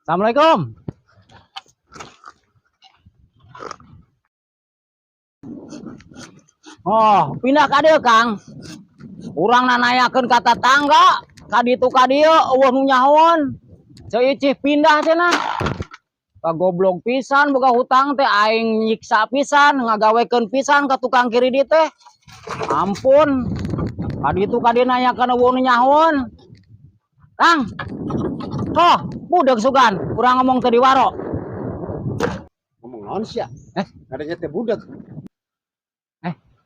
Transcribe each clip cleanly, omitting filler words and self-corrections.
Assalamualaikum. Oh, pindah ka dieu, Kang. Urang nanayakeun ka tatangga, ka ditu ka dieu euweuh nu nyahoan. Ceu Icih pindah cenah. Kagoblok pisan boga hutang teh, aing nyiksa pisan, ngagawekeun pisan ka tukang kredit teh. Ampun. Ka ditu ka dieu nanyakeun euweuh nu nyahoan. Kang. Oh, budeg sugan, urang ngomong teh di waro. Ngomong naon sia? Eh? Ngadanya teh budeg.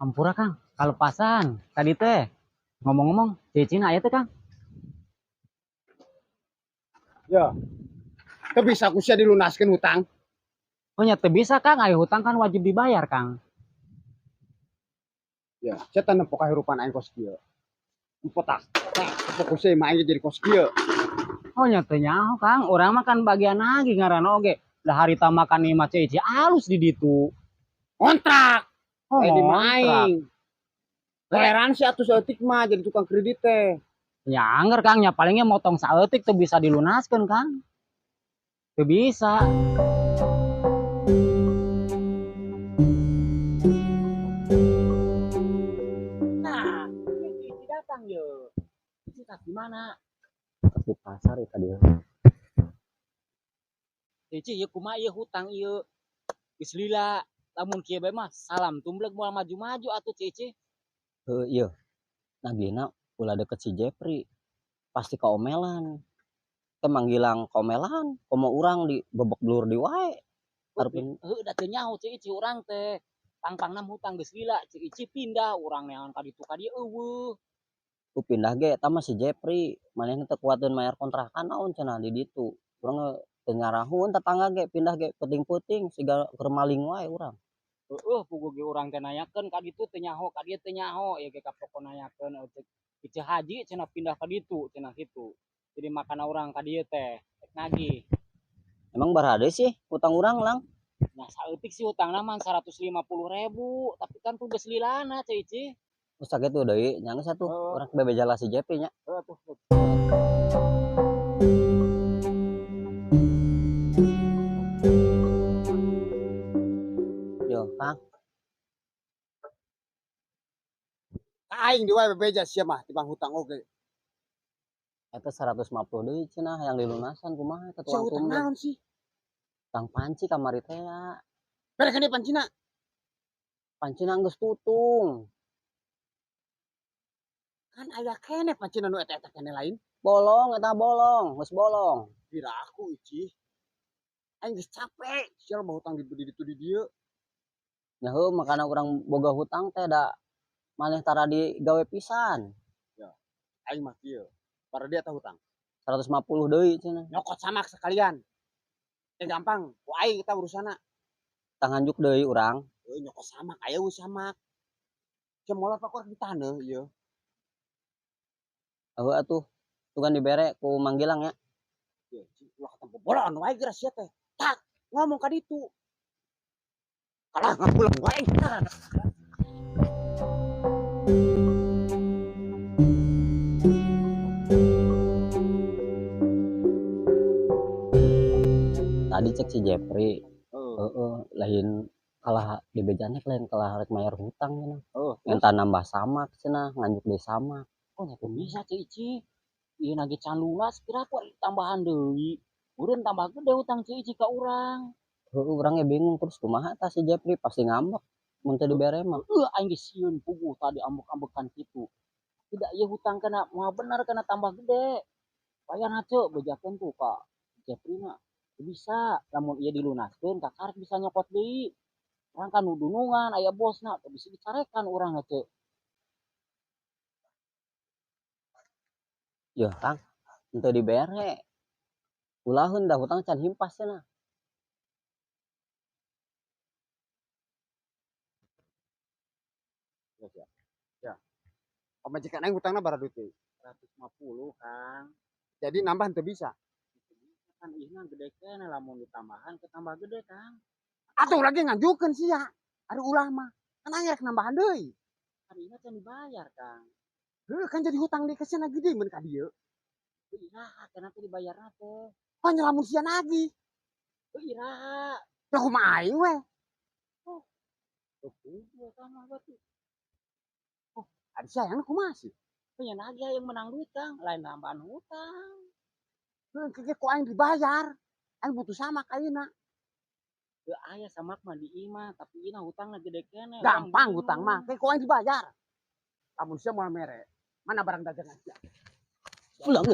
Ampura Kang, kalepasan tadi teh. Ngomong-ngomong, cicina aya teh Kang? Ya. Teu bisa ku sia dilunaskeun hutang. Oh nya teu bisa Kang, aya hutang kan wajib dibayar Kang. Ya, sia teh nempo kahirupan aing kos kieu. Empo tak, tak ku sia mah aing jadi kos kieu. Oh nya teu nyaho Kang, urang mah kan bagian nagih ngaranna oge. Lah harita makan ieu mah Ceu Ici alus di ditu. Kontrak. Oh, di mah kontrak. aing. Toleransi atuh saeutik mah jadi tukang kredit teh. Ya angger Kang, nya palingnya motong saeutik teu bisa dilunaskeun Kang. Teu bisa. Nah, ini Cici datang ye. Cici tas di mana? Di pasar ya tadi. Cici ieu kumaha ieu hutang ieu? Geus lila. Lamun kieu bae mah salam tumblek moal maju-maju atuh Cici. Heuh ieu. Nagihna ulah deket si Jepri. Pasti kaomelan. Teh manggilang kaomelan, komo urang di bebek dulur di wae. Hareupeun heuh da teu nyaho Ceu Ici urang teh. Pangpangna hutang geus lila, Ceu Ici pindah urang neangan ka ditu ka dieu euweuh. Ku pindah ge eta mah si Jepri, manehna teu kuateun mayar kontrakan naon cenah di ditu. Urang teu ngarahun tetangga ge pindah ge peuting-peuting siga keur maling wae urang. Heueuh puguh ge urang teh nanyakeun ka ditu teu nyaho, ka dieu teu nyaho, ieu ge kapoko nanyakeun cek Ice Haji cenah pindah ka ditu cenah kitu. Jadi makana urang ka dieu teh rek nagih. Emang barade sih hutang urang Lang? Nah saeutik sih hutangna mah 150.000, tapi kan tuh geus lilana Ceu Ici. Geus sakitu deui nya geus atuh Heeh. urang bebeja lah si Jepri nya. Heuh atuh. Yo, Kang. Aing di wae bebeja sia mah tibang hutang oge. Eta 150 deui cenah yang dilunasan kumaha eta Sia tukang hutang tumben. naon sih? Hutang panci kamari teh ya. Berekeun deui pancina. Pancina geus tutung. Kan aya keneh pancina nu eta-eta keneh lain. Bolong eta bolong, geus bolong. Pira aku Ici. Aing geus capek sia mah hutang di ditu di dieu. Nya heuh makana urang boga hutang teh da maneh tara digawe pisan. Ya, aing mah kieu. Para dia teh hutang. 150 deui cenah. Nyokot samak sekalian. Gampang, ku aing kita urusanna. Tah nganjuk deui urang. Heuh nyokot samak aya we samak. Sia moal apa ku di taneuh ieu. Heuh atuh. Tugan dibere ku Mang Gilang ya. Ieu ulah katempo bolon wae geura sia teh. Tak ngomong ka ditu. Kalah ngapulang wae. Tadi cek si Jepri, Heeh. heeh, lain kalah dibejana lain kalah rek mayar hutang cenah. Heeh. Minta nambah samak cenah, nganjuk deui samak. Oh nya teu bisa Ceu Ici. Ieu nage can lunas pira ku tambahan deui. Meureun tambah gede hutang Ceu Ici ka urang. Heuh urang ge bingung terus kumaha tah si Jepri pasti ngambek mun teu dibere mah. Heuh aing ge sieun puguh tadi ambek-ambekan kitu. Tidak ieu hutang kana moal bener kana tambah gede. Bayarna ceu bejakeun tuh ka Jepri na. Teu bisa lamun ieu dilunaskeun kakarek bisa nyokot deui. Urang kan nu dunungan aya bosna teu bisa dicarekan urang na ceu. Yeuh Kang, henteu dibere. Ulaheun da hutang can himpas cenah. Ya, ya. Pamajikan aing hutangna bara duit deui? 150 Kang. Jadi nambah henteu bisa. Henteu bisa kan ieu mah gede keneh lamun ditambahan ketambah gede Kang. Atuh lagi nganjukeun sia. Ari ulah mah. Kan aing rek nambahan deui. Kan ieu mah can dibayar Kang. Heuh kan jadi hutang deui ka sia gede mun ka dieu. Iraha kenapa dibayarna teh? Hanya lamun sia nagih. Iraha. Ya kumaha aing we. Oh, kudu eta mah berarti. Oh, ari sia hayangna kumaha sih? Punya nagih yang menang duit, Kang, lain nambahan hutang. Heuh, ke ku aing dibayar. Aing butuh samak ayeuna. Teu aya samak mah di imah, tapi ina hutangna gede keneh. Gampang hutang mah, ke ku aing dibayar. Lamun sia moal mere, mana barang dagangan sia? Ulah, ulah,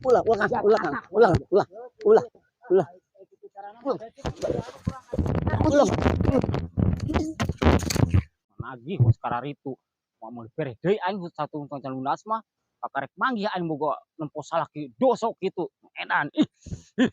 ulah, ulah, Kang, ulah, Kang, ulah, ulah, ulah, ulah. Ulah. Ulah. Nagih geus kararitu. Moal meuli bere deui aing satu can lunas mah. Kakarek manggih aing boga nempo salaki dosok kitu. Edan ih. Ih.